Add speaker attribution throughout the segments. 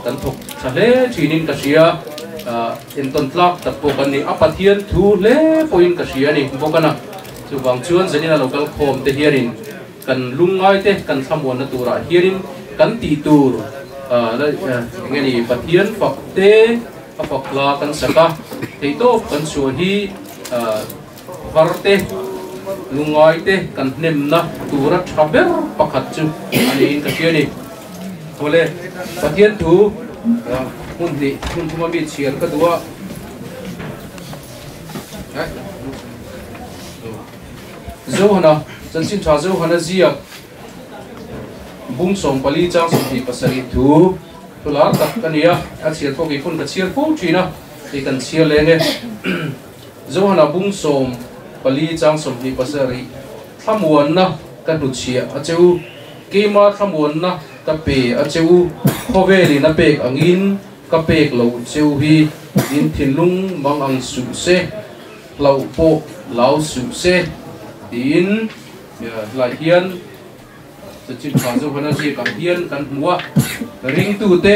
Speaker 1: Kan thawk tha hle thinin ka hria, entawn tlak tak pawh kan ni. A Pathian thu hle pawhin ka hria a ni bawk a na. Chuvang chuan zanin a lo kal khawm te hianin kan lungngai te kan thlamuanna turah hianin kan tih tur eng nge ni Pathian fak te a fak hla kan sak a, theihtawp kan chhuah hi var te lungngai te kan hnemna tura tha ber pakhat chu a niin ka hria a ni. Awle, Pathian thu hmun hnih hmun thuma mi chhiar ka duh a. Johana, chanchin tha Johana ziak bung 14 chang 27 thu thu lar tak a ni a, a chhiar pawh kei pawn ka chhiar fo thin a, hei kan chhiar leng e. Johana bung 14 chang 27 thlamuanna ka hnuchhiah a che u, keima thlamuanna ka pe a che u, khawvelin a pek angin ka pek lo che u hi, in thinlung mang ang suh se, hlauh pawh lau suh se, tiin helai hian chanchin tha Johana ziakah hian kan hmu a, ringtute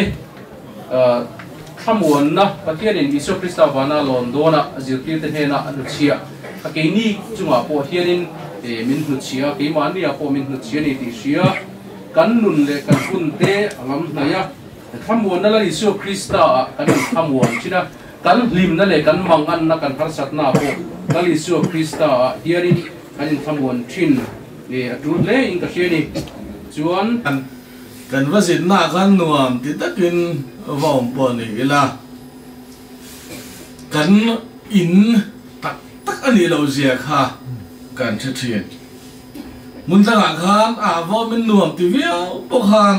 Speaker 1: thlamuanna Pathianin Isua Krista vana lawn dawnah a zirtirte hnenah a hnuchhiah a, keini chungah pawh hianin. Min hnutchhia a, keimahnia pawh min hnutchhia a ni tih hria. Kan nun leh kan hun te a lam hnaih a, thlamuanna Lal Isua Krista ah kan inthlamuan thin a, kan hlimna leh kan manganna kan harsatna ah pawh Lal Isua Krista ah hianin kan inthlamuan thin a tul hle in ka hria a ni. Chuan.
Speaker 2: Kan va zinna ah khan nuam ti takin va awm pawh ni ila, kan in tak tak a nih loh zia kha kan hre thin. Hmun dangah khan a vawmin nuam ti viau pawh khan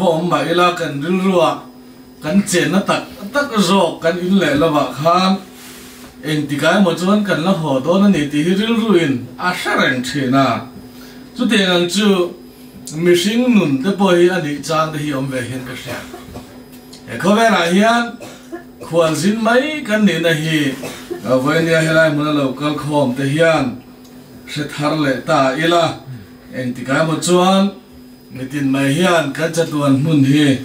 Speaker 2: va awm mah ila kan rilruah kan chenna tak tak zawk kan in leh lovah khan engtikah emaw chuan kan la haw dawn a ni tih hi rilruin a hre reng thin a. Chutiang ang chu mihring nun te pawh hi a nih chang te hi awm ve hian ka hria. He khawvelah hian khualzin mai kan nihna hi vawinia helai hmuna lo kal khawm te hian Hre thar leh ta ila, engtikah emaw chuan mitin mai hian kan chatuan hmun hi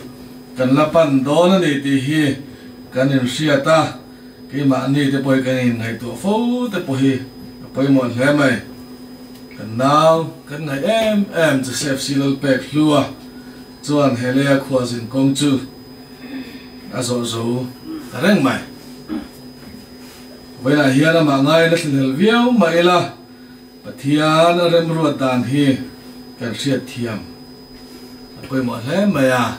Speaker 2: kan la pan dawn a ni tih hi kan inhriat a, keimahni te pawh hi kan inngaihtuah fo te pawh hi a pawimawh hle mai. Kan nau kan ngaih em em Joseph Silalpek Hlua chuan he leia khuazin kawng chu a zawh zo ta reng mai. Vawiinah hian amah ngaiin a thlenhel viau mah ila, Pathian a remruat dan hi kan hriat thiam a pawimawh hle mai a.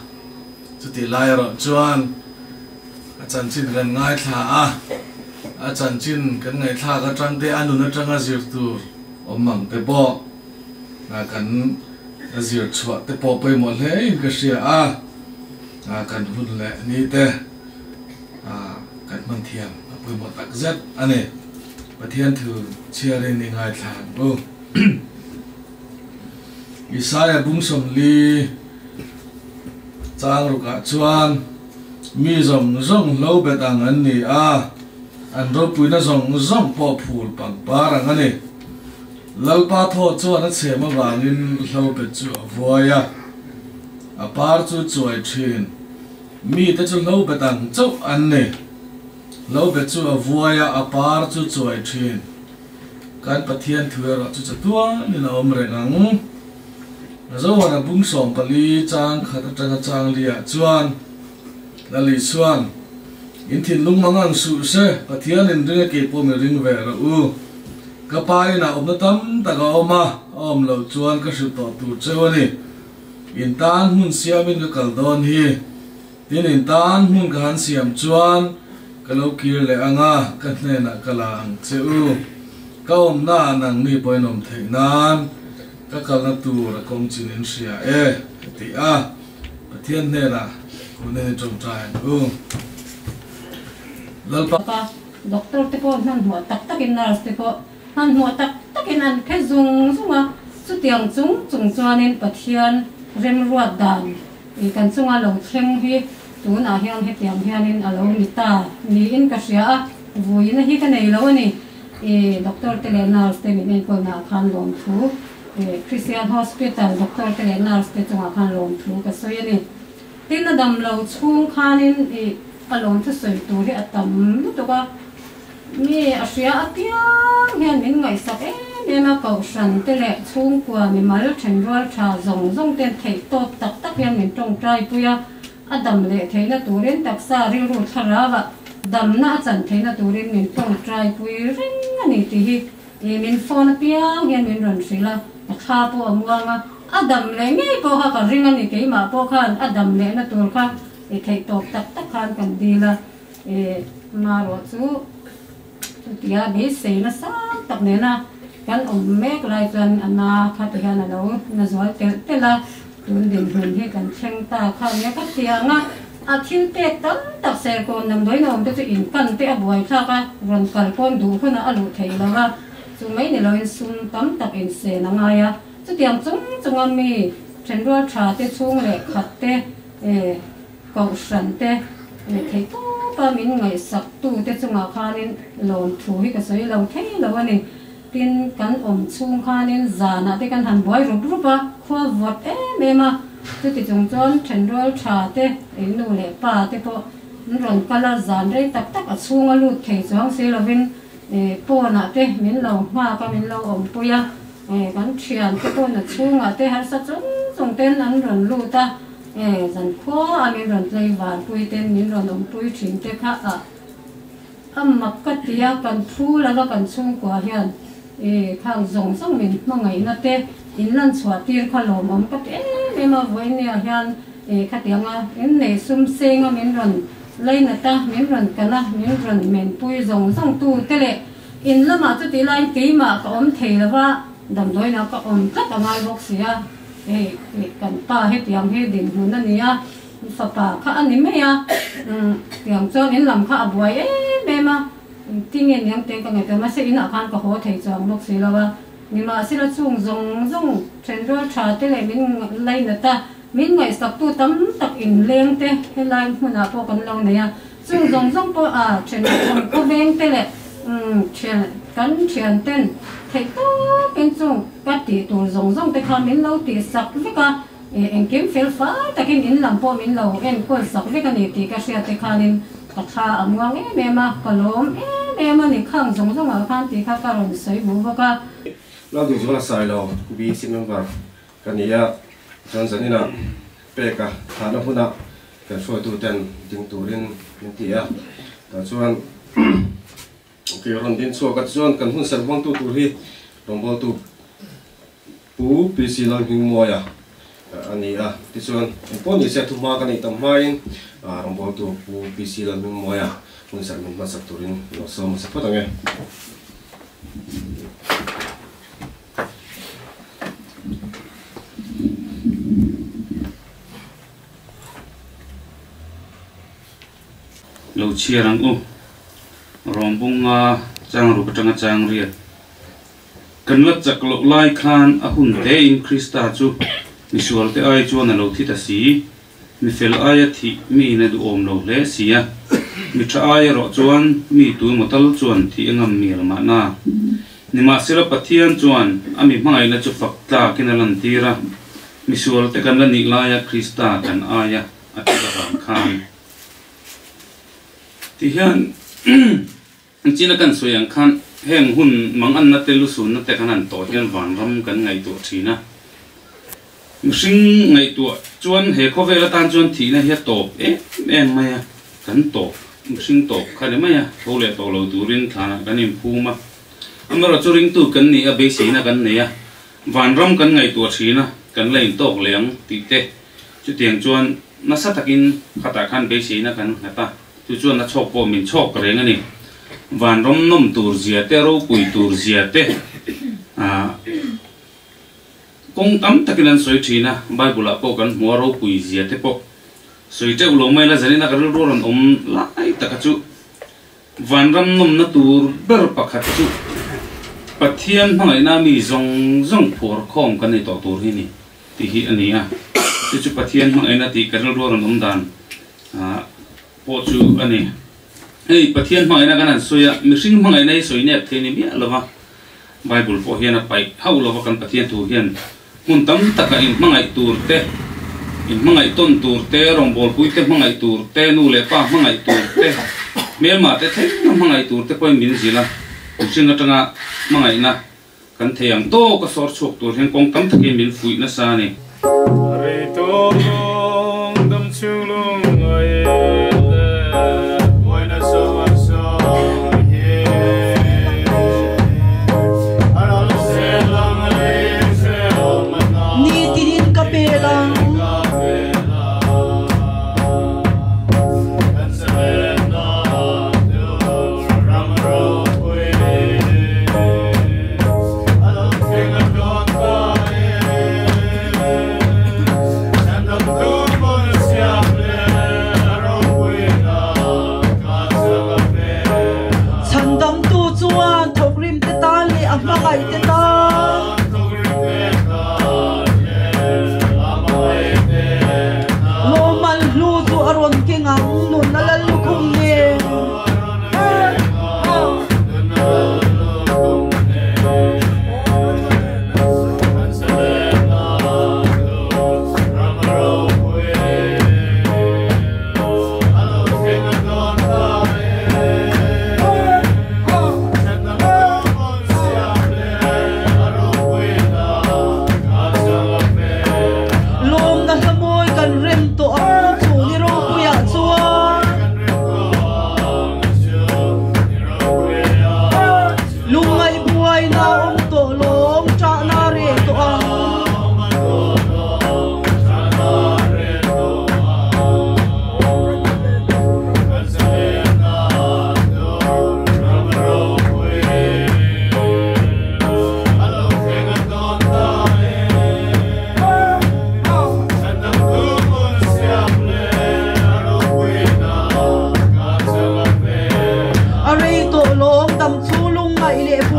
Speaker 2: Chutih lai erawh chuan a chanchin kan ngaithla a, a chanchin kan ngaihthlak atang te, a nun atanga zir tur awm ang te pawh kan zir chhuah te pawh pawimawh hle in ka hria a, kan hun leh ni te. Kan hman thiam a pawimawh tak zet a ni. Pathian thu chhiarin i ngaithla ang u. Isaiah bung 40 chang rukah chuan mi zawng zawng hlo bet ang an ni a, an ropuina zawng zawng pawh phul pangpar ang a ni. Lalpa thaw chuan a chhem avangin hlo bet chu a vuai a, a par chu chuai thin. Mite chu hlo bet ang chauh an ni. Hlo bet chu a vuai a, a par chu chuai thin. Kan Pathian thu erawh chu chatuanin a awm reng ang. Zohana bung 14 chang khat atanga chang liah chuan Lali chuan, In thinlung mang ang suh se, Pathian in ring a kei pawh mi ring ve rawh u. Ka pa inah awmna tam tak a awm a, a awm loh chuan ka hrilh tawh tur cheu a ni. In tan hmun siamin ka kal dawn hi. Tin, in tan hmun ka han siam chuan ka lo kir leh ang a, ka hnenah ka la ang che u. Ka awmna ah nang mi pawhin awm theih nan ka kalna tur a kawng chin in hria e, ka ti a. Pathian hnenah kun en i tawngtai ang u. Lalpa.
Speaker 3: Pa, doctor te pawh hmanhmawh tak takin nurse te pawh Hmanhmawh tak takin an phe zung zung a, chutiang chung chung chuanin Pathian remruat dan ih kan chunga lo thleng hi tunah hian hetiang hianin a lo ni ta niin ka hria a, vuina hi ka nei lo a ni. Ih doctor te leh nurse te min enkawlnaah khan lawmthu ih Christian Hospital doctor te leh nurse te chungah khan lawmthu ka sawi a ni. Tin a dam lo chhung khanin ih a lawmthu sawi tur hi a tam lutuk a. Mi a hria apiang hian min ngaihsak em em a, kohhran te leh chhungkua mimal thenrual tha zawng zawng ten theih tawp tak tak hian min tawngtai pui a, a dam leh theihna turin taksa rilru thlarau ah damna a chan theihna turin min tawngtai pui reng a ni tih hi ih min phone apiang hian min rawn hrilh a, ka thla pawh a muang a, a dam leh ngei pawh kha ka ring a ni keimah pawh khan a dam lehna tur kha ih theih tawp tak tak khan kan dil a. E marawh chu chutia beisei nasa tak nena kan awm mek lai chuan a na kha ti hian a lo na zual telh telh a, tun dinhmun hi kan thleng ta kha nia ka tiang a, a thil pek tam tak serkawn damdawiin a awm te chu in kan te a buai thlak a, rawn kal pawn duh hunah a luh theih lo a, chu mai ni loin sum tam tak insen a ngai a, chutiang chung chunga mi thenrual tha te chhung leh khat te e. Kohhran te leh theih tawpa min ngaihsak tu te chungah khanin lawmthu hi ka sawi lo thei lo a ni. Tin, kan awm chhung khanin zanah te kan han buai rup rup a, khua vawt em em a, chuti chung chuan thenrual tha te, ei nu leh pa te pawh an rawn kal a, zan rei tak tak a chhunga lut thei chuang si lovin pawnah te min lo nghak a, min lo awmpui a. Kan thian te pawh na chhungah te harsa chung chung ten an rawn lut a, zankhua a min rawn tlei varpui ten min rawn awmpui thin te kha a a mak ka ti a, kan phu lova kan chhungkua hian khang zawng zawng min hmangaihna te in lan chhuah tir kha lawmawm ka ti em em a, vawinia hian khatianga in nei sum senga min rawn lainat a, min rawn kan a, min rawn menpui zawng zawng tu te leh In lamah chutih laiin keimah ka awm thei lo va, damdawiinah ka awm tlat a ngai bawk si a, hei kan pa hetiang hi dinhmun a ni a, fapa kha a ni mai a, tiang chuan in lam kha a buai em em a, tinge niang te ka ngaihtuah mahse inah khan ka haw thei chuang bawk si lo a, nimahsela chung zawng zawng thenrual tha te leh min lainat a, min ngaihsaktu tam tak inleng te helai hmunah pawh kan lo nei a. Chung zawng zawng pawh a thenawm khawveng te leh thian kan thian ten theih tawpin chung ka tih tur zawng zawng te kha min lo tih sak vek a, engkim fel fai takin in lam pawh min lo enkawl sak vek a ni tih ka hriat te khanin ka thla a muang em em a, ka lawm em em a ni khang zawng zawng ah khan tih kha ka rawn sawi bu bawk a.
Speaker 4: Lalduhzuala Sailo, BC member ka ni a, chuan zaninah peka thahna hunah Kan hruaituten ding turin min ti a, tah chuan kei rawn din chhuak a, tichuan kan hun serh hmangtu tur hi rawngbawltu Pu PC Lalhmingmawia a ni a, tichuan engpawh ni se thuhma ka neih tam hmain rawngbawltu Pu PC Lalhmingmawia hun serh min hmasak turin lo sawm hmasa phawt ang e.
Speaker 5: Lo chhiar ang u. Rawngbunga chang ruk atanga chang riat. Kan la chak loh lai khan a hun tein Krista chu misual te ai chuan a lo thi ta si. Mi fel aia thih miin a duhawm lo hle si a. Mi tha ai erawh chuan mi tuemaw tal chuan thih a ngam mial mahna. Nimahsela Pathian chuan a mi hmangaihna chu fak tlakin a lantir a. Misual te kan la nih laia Krista kan aia a thih avang khan ti hian china kan sawi ang khan heng hun manganna te lusunna te kan han tawh hian vanram kan ngaihtuah thin a. Mihring ngaihtuah chuan he khawvel atan chuan thihna hi a tawp em em mai a, kan tawp mihring tawp kha ni mai a, tho leh tawh lo turin thlanah kan inphum a. Amaherawhchu ringtu kan nih a beiseina kan nei a. Vanram kan ngaihtuah thin a, kan la intawk leh ang tih te, chutiang chuan nasa takin khatah khan beiseina kan nghat a, chu chuan a chhawk pawh min chhawk reng a ni. Vanram nawm tur zia te, ropui tur zia te ah kawng tam takin an sawi thin a, Bible ah pawh kan hmu a, ropui zia te pawh sawi teuh lo mai la, zanina ka rilru a rawn awm lai taka chu Vanram nawmna tur ber pakhat chu Pathian hmangaihna mi zawng zawng phuar khawm kan nei tawh tur hi ni tih hi a ni a. Chu chu Pathian hmangaihna tih ka rilru a rawn awm dan pawh chu a ni. Hei Pathian hmangaihna kan han sawi a, mihring hmangaihna hi sawi nep thei ni miah lova Bible pawh hian a paih hauh lova kan Pathian thu hian Hmun tam takah inhmangaih tur te, inhmangaih tawn tur te, rawngbawlpui te hmangaih tur te, nu leh pa hmangaih tur te, hmelmah te thleng a hmangaih tur te pawhin min zilh a, mihring atanga hmangaihna kan thei ang tawk a sawr chhuak tur hian kawng tam takin min fuih nasa a ni.
Speaker 6: Rei tawk lawng dam chhung lung ngai leh buaina zawng a zawng hi a ral zel ang lei hrehawm a hna
Speaker 7: Nitinin ka pel ang.
Speaker 6: Ka pel ang kan salenna tur ram ropui a lo thleng a dawn ta e.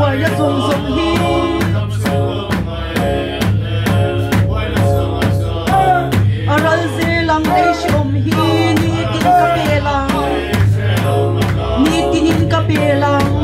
Speaker 7: buaina zawng zawng hi. A ral zel ang lei hrehawm hi nitin ka pel ang, nitinin ka pel ang.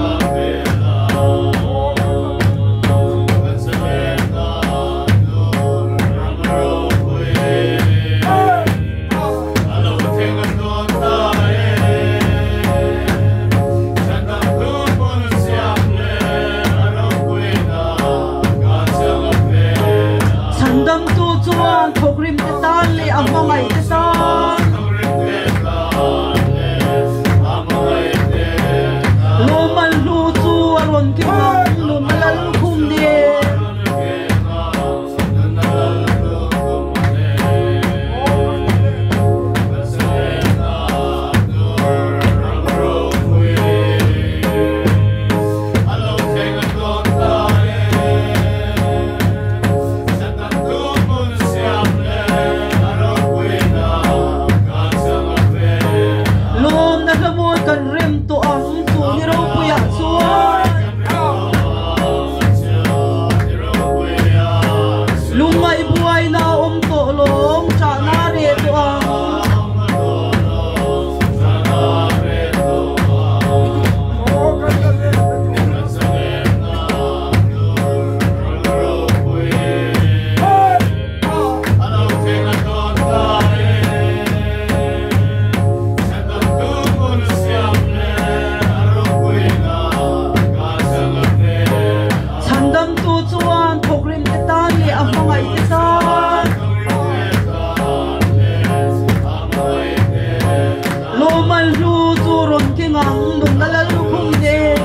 Speaker 7: Chhandamtu chuan thawkrim te tan leh a hmangaih te tan. Lawmman hlu chu a rawn ki ang nun a lal khum nen. Lawmna hla mawi kan rem tawh ang chu ni ropuiah chuan. Lungngaih buaina a awm tawh lawng ṭahna a reh tawh ang. Chhandamtu chuan thawkrim te tan leh a hmangaih te tan. Lawmman hlu chu rawn keng ang nunna lallukhum nen.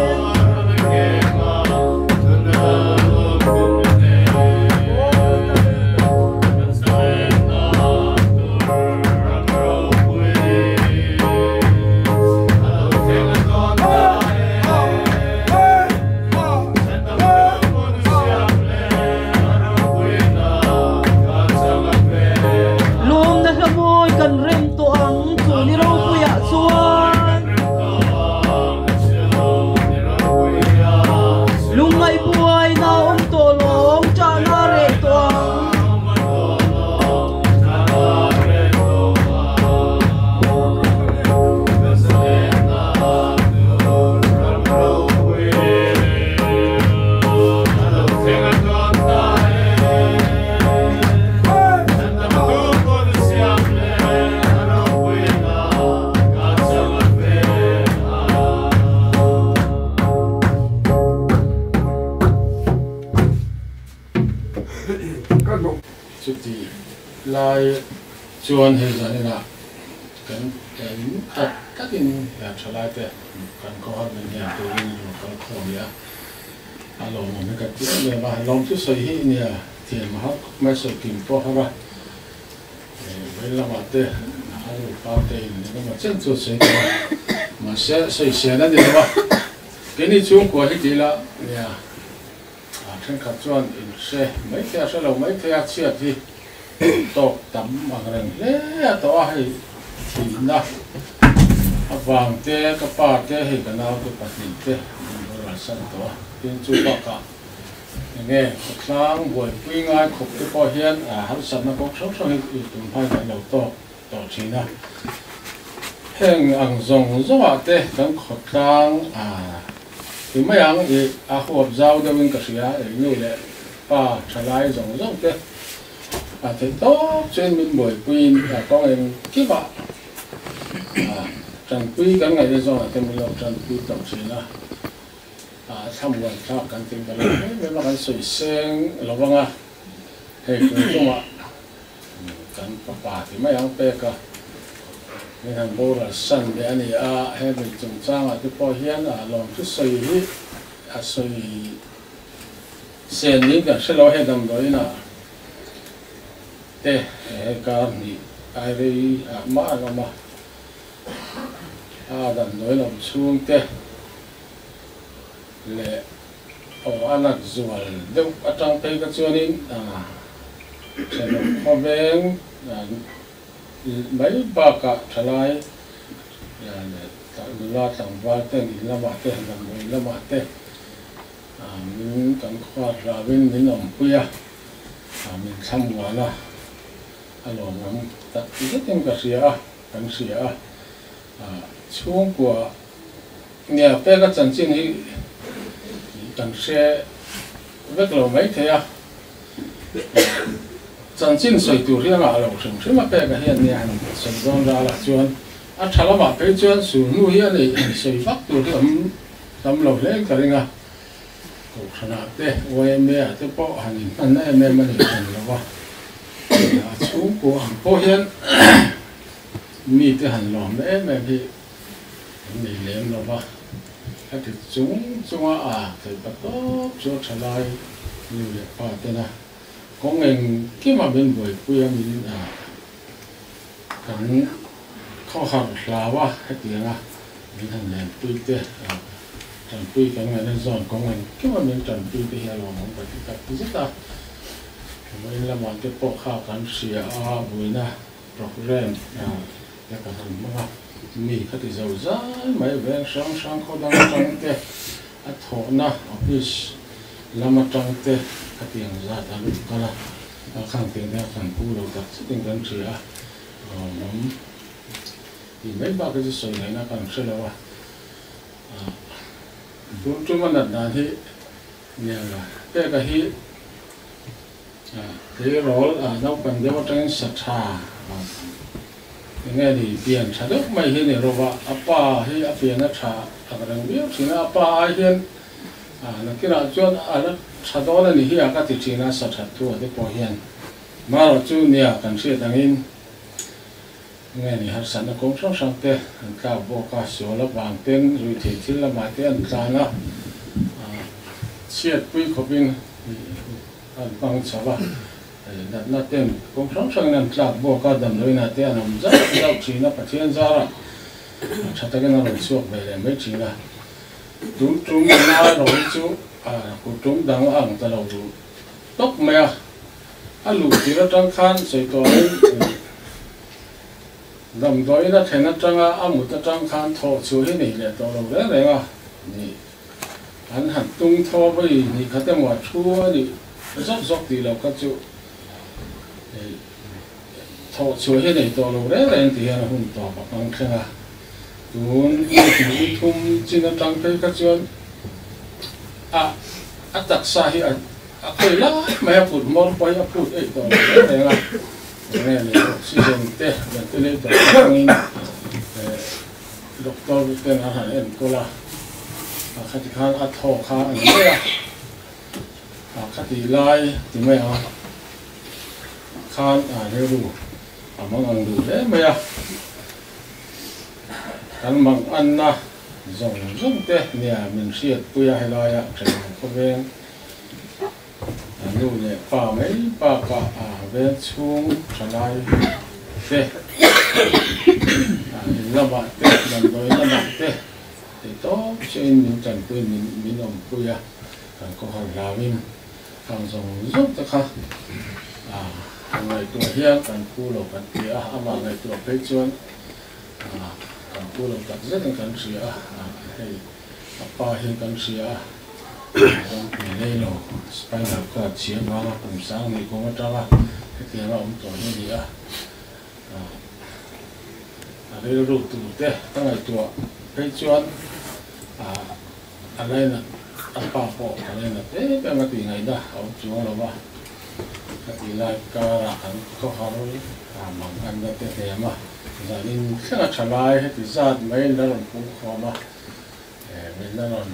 Speaker 7: Lawmna hla mawi kan rem tawh ang chu ni ropuiah chuan. Lungngaih buaina a awm tawh lawng ṭahna a reh tawh ang.
Speaker 2: Chuti lai chuan hei zaninah kan eng tak takin thalaite kan khawhar min hnem turin lo kal khawm leh a, a lawmawm hi ka ti em em a, lawm chu sawi hi nia thiam a har khawp mai sawi kim pawh a har a, vei lamah te a nu pa te in engemaw chen chu a sawi tawh a, mahse sawi sen a ni lo a, keini chhungkua hi ti ila nia. A thenkhat chuan in hre mai thei a, hre lo mai thei a, chhiat hi tawk tam ang reng hle a tawh a, hei thihna avang te, ka pa te, hei ka naute pahnih te min boral san tawh a, tin chu bakah enge khawtlang buaipui ngai khawp te pawh hian harsatna kawng hrang hrang hi tun hmain an lo tawk tawh thin a, heng ang zawng zawngah te kan khawtlang ti mai ang i a huap zau deuhin ka hria, ei nu leh pa thalai zawng zawng te a theih tawp chuan min buaipuiin a kawng engkimah tanpui kan ngaihna zawngah te min lo tanpui tawh thin a, thlamuan thlak kan tih ka lo em em a, kan sawi seng lo vang a, hei tun chungah. Kan fapa ti mai ang pek a, min han boral san leh a ni a, hemi chungchangah te pawh hian a lawm chu sawi hi a sawi sen niin kan hre lo a, hei damdawiinah te hei kar hnih ai rei ah mah an awm a, a damdawiin awm chhung te leh Aw a nat zual deuh atang phei ka chuanin thenawm khawveng mai bakah thalai leh nula tlangval ten in lamah te damdawi lamah te
Speaker 8: Min kan khuar hlauin min awmpui a, min thlamuan a, a lawmawm tak zetin ka hria a, kan hria a. Chhungkua nia peka chanchin hi kan hre vek lo maithei a, chanchin sawi tur hi a ngah lo hrim hrim a peka hian nia han sawi dawn ral ah chuan a tha lamah phei chuan sulhnu hi a nei sawi vak tur hi awm tam lo hle ka ring a, Kohhranah te YMA ah te pawh han inhmanna em em a nei hran lo a, a chhungkua ang pawh hian mite han lawm em em hi an nei lem lo va, a ti chung chunga a theih pa tawp chu a tha lai nu leh pa tena kawng engkima min buaipui a min kan khawhar hlau a hetianga min han lenpui te tanpui kan ngaihna zawn kawng engkima min tanpui te hi a lawmawm ka ti tak zet a, vawiin lamah te pawh kha kan hria a buaina Program te ka han hmang a, mi ka ti zo zai mai veng hrang hrang khaw dang atang te, a thawhna office lam atang te ka ti ang zat a lut kal a, a khang tih te kan pu lo tak zetin kan hria a, lawmawm tih mai bak hi chu sawi ngaihna kan hre lo a, tun tuma nat dan hi nia peka hi. Tleirawl naupang deuh atangin sa tha enge ni pian tha deuh mai hi ni rawh a, a pa hi a pian a tha tak reng viau thin a, a pa ai hian nakinah chuan a la tha dawn a ni hi a ka ti thin a, sa that thu a te pawh hian marawh chu nia kan hriat angin enge ni harsatna kawng hrang hrang te an tlak bawk a, sual avang ten ruihtheih thil lamah te an tlan a, chhiatpui khawpin. An hmang chho a, natna ten kawng hrang hrangin an tlak bawk a, damdawiinah te an awm zauh zauh thin a, Pathian zarah tha takin a rawn chhuak ve leh mai thin a. Tun tum ngai rawh hi chu kut tum dang a ang ta lo duh tawp mai a, a luh tir atang khan sawi tawhin damdawiin a thlen atanga a mut atang khan thawh chhuah hi nei leh tawh lo reng reng a ni. An han tung tho vawi hnih khat emaw a thu a nih zawk zawk tih loh kha chu thawh chhuah hi a nei tawh lo reng reng tih hian a hun tawp a hmang thleng a. Tun hnih thum chin atang phei kha chuan a a taksa hi a khawi lai mai a kut hmawr pawh hi a phut eih tawh lo reng reng a. Enge ni oxygen te ventilator te hmangin Doctor ten an han enkawl a, a khati khan a thaw kha a ni mai a, a khati lai ti mai ang khan a rilru a mang ang duh hle mai a, kan mang anna zawng zawng te nia min hriatpui a helaia thenawm khawveng A nu leh pa mai bakah a veng chhung thalai te, in lamah te, damdawi lamah te tih tawp chiahin min tanpui min awmpui a, kan khawhar hlauin khang zawng zawng te kha a ngaihtuah hian kan phu lo kan ti a, amah ngaihtuah phei chuan kan phu lo tak zetin kan hria a, hei a pa hi kan hria a. Rawngpui lei lo spinal cord chhia vanga kum sang nih kawng atanga hetianga awm tawh hi a ni a, a rilru tur te ka ngaihtuah phei chuan a lainat a pa pawh ka lainat em em a tih ngaihna a awm chuang lo va, ka tih lai karah kan khawhar mang anna te hnem a, zanin thlenga tha lai heti zat mai la rawn pungkhawm a. Min la rawn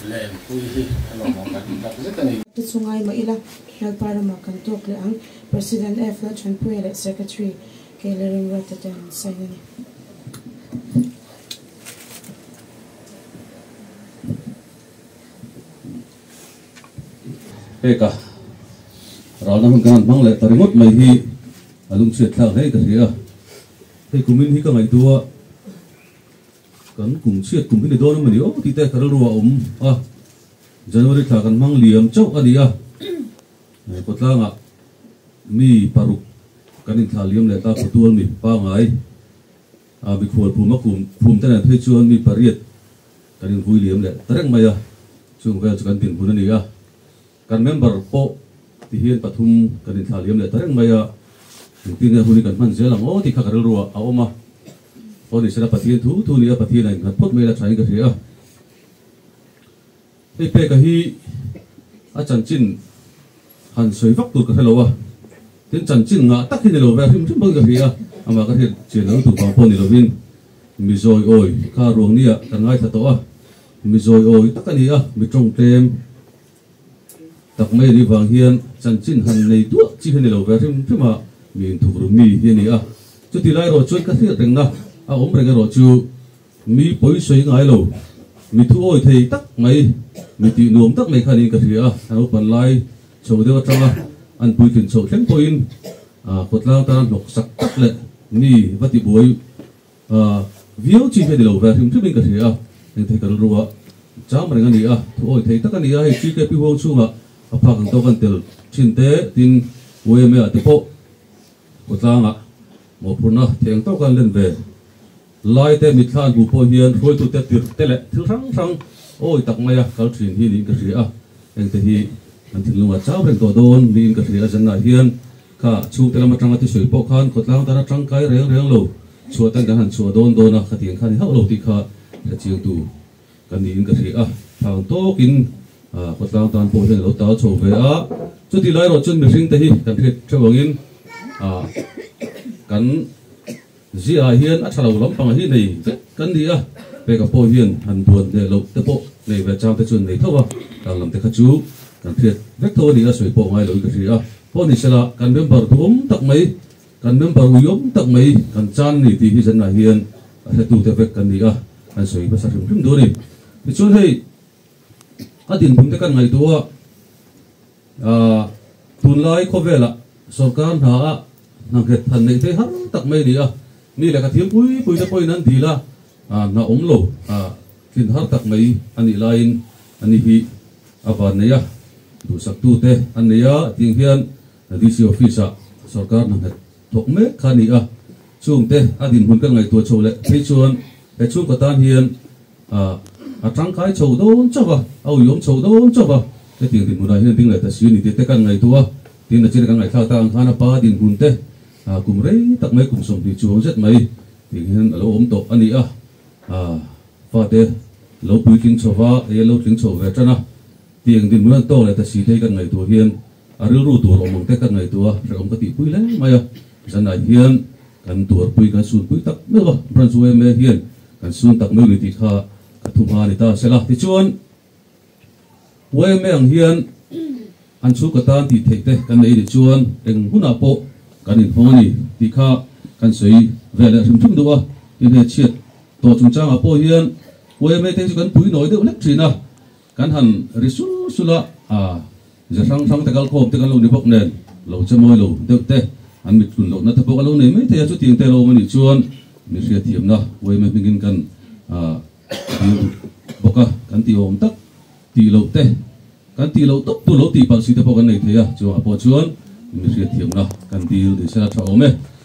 Speaker 8: lenpui hi a lawmawm kan ti tak zet a ni.
Speaker 9: Te chu ngai mah ila, Lalpa ramah kan tawk leh ang, President F. Lalthanpuia leh Secretary K. Lalrimruata te an sign a ni.
Speaker 10: Peka, ralna hun kan han hmang leh ta ringawt mai hi a lungchhiat thlak hle ka hria. Hei kumin hi ka ngaihtuah. Kan kum chhiat kum hi ni dawn a mawni aw tih te ka rilru a awm a, January thla kan hmang liam chauh a ni a, Kawtlangah mi paruk kan inthlah liam leh ta Khawtual mi pangai a mikhual phum a kum phum te nen phei chuan mi pariat kan invui liam leh ta reng mai a. Chung vel chu kan dinhmun a ni a, kan member pawh ti hian pathum kan inthlah liam leh ta reng mai a, engtin nge hun hi kan hman zel ang aw tih kha ka rilru ah a awm a, aw ni sela Pathian thu thu ni a, Pathian a innghat phawt mai la thain ka hria a. Hei peka hi a chanchin han sawi vak tur ka hre lo a, tin chanchin ngah tak hi ni lo ve a hrim hrim bawkin ka hria a, amah ka hriat chian lo lutuk vang pawh ni lovin mi zawi awi kha ruang nia kan ngaithla tawh a. Mi zawi awi tak a ni a, mi tawngtlem tak mai a nih vang hian chanchin han nei duah chi hi a ni lo ve hrim hrim a, mi inthuk ru mi hi a ni a. Chuti lai erawh chuan ka hriat rengna a awm reng erawh chu mi pawi sawi ngai lo, mi thu awi thei tak mai, mi tih nuam tak mai kha niin ka hria a, a naupan lai chho deuh atanga an puitlin chhoh thleng pawhin khawtlang tana hnawk sak tak leh mi va tibuai Viau chi hi a ni lo ve hrim hrimin ka hria a, engthei ka rilru a cham reng a ni a, thu awi thei tak a ni a, hei TKP huang chhungah a phak ang tawk an tel thin te, tin YMA ah te pawh khawtlangah mawhphurhna thei ang tawka an len ve lai te mitthla an hmuh pawh hian hruaitute tirh te leh thil hrang hrang awi tak maia kal thin hi niin ka hria a, engte hi an thinlungah cham reng tawh dawn niin ka hria a, zanah hian Kha chhungte lam atanga thusawi pawh khan khawtlang dana tangkai reng reng lo chhuah ten kan han chhuah dawn dawn a, khatiang kha ni hauh lo tih kha hrechiangtu kan niin ka hria a, thang tawkin khawtlang tan pawh hian a lo tal chho ve a, chuti lai erawh chuan mihring te hi kan hriat theuh angin kan ziah ah hian a tha lo lampang hi nei vek kan ni a, peka pawh hian han duan hneh loh te pawh nei ve chang te chuan nei tho a, tang lam te kha chu kan hriat vek tho a ni a, sawi pawh ngai loin ka hria a, pawh ni sela kan member duhawm tak mai, kan member uiawm tak mai kan chan ni tih hi zanah hian a hretu te vek kan ni a, kan sawi hmasa hrim hrim duh a ni. Tichuan hei a dinhmun te kan ngaihtuah a, tunlai khawvelah sorkar hna ah Hna nghet han neih phei har tak mai a ni a, mi lehkha thiam pui pui te pawhin an dil a, hna awm lo tlin har tak mai a nih laiin a ni hi a van nei a, duhsaktu te an nei a, tiang hian DC office ah sorkar hna nghet thawk mek kha a ni a, chungte a dinhmun kan ngaihtuah chho leh phei chuan he chhungkaw tan hian a tangkai chho dawn chauh a, a uiawm chho dawn chauh a, hetiang dinhmunah hian ding leh ta si a ni tih te kan ngaihtuah a. Tin, a chin kan ngaihthlak tak ang khan a pa dinhmun te kum rei tak mai, kum 20 chuang zet mai tih hian a lo awm tawh a ni a. Fate lo puitling chho va, ei a lo tling chho ve tan a. Tiang dinhmun an tawk leh ta si te hi kan ngaihtuah hian a rilru tur awm ang te kan ngaihtuah a, hrehawm ka tihpui hle mai a. Zanah hian kan tuarpui, kan sunpui tak meuh a, Branch yma hian kan sun tak meuh ni tih kha ka thu hma a ni ta sela. Tichuan. Yma ang hian an chhungkaw tan tih theih te kan nei nih chuan eng hunah pawh kan inhawng a ni tih kha kan sawi ve leh hrim hrim duh a. Tin he chhiat tawh chungchangah pawh hian yma te hi chu kan pui nawi deuh hlek thin a, kan han ri sul sul a, ze hrang hrang te kalkhawm te kan lo ni bawk nen lo che mawi lo deuh te an mit tlun lohna te pawh ka lo nei mai thei a, chutiang te lo awm a nih chuan mi hriatthiamna yma hmingin kan Dil bawk a, kan tih awm tak tih loh te, kan tih loh tawp tu lo tih palh si te pawh kan nei thei a, chuangah pawh chuan mi hriatthiamna kan dil ni sela tha awm e.